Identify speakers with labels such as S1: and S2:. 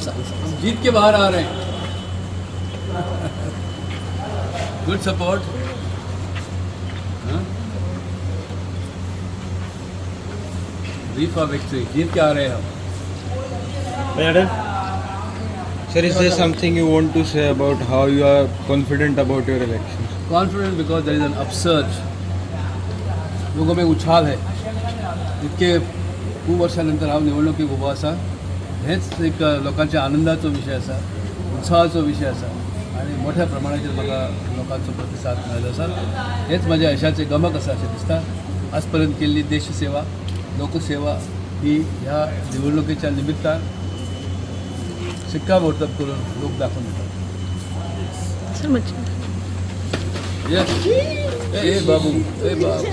S1: हम जीत K बाहर आ रहे हैं. Good support. We for victory. जीत के आ रहे हैं हम.
S2: Sir, is there something you want to say about how you are confident about your elections?
S1: Confident because there is an upsurge. लोगों में उछाल है. इतके खूब वर्षां नंतर हांव निवडणुकीक उबो आसा. हेच एक लोकांच्या आनंदाचो विशय आसा, उत्साहाचो विशय आसा आनी मोठ्या प्रमाणाचेर म्हाका लोकांचो प्रतिसाद मेळ्ळो आसा. हेच म्हाज्या यशाचें गमक आसा अशें दिसता. आज पर्यंत केल्ली देशसेवा, लोकसेवा ही ह्या निवडणुकेच्या निमित्तान शिक्कामोर्तब करून लोक दाखोवन दितात.
S3: सर मच्छी.
S1: Yes. ए ए बाबू, ए बाबू.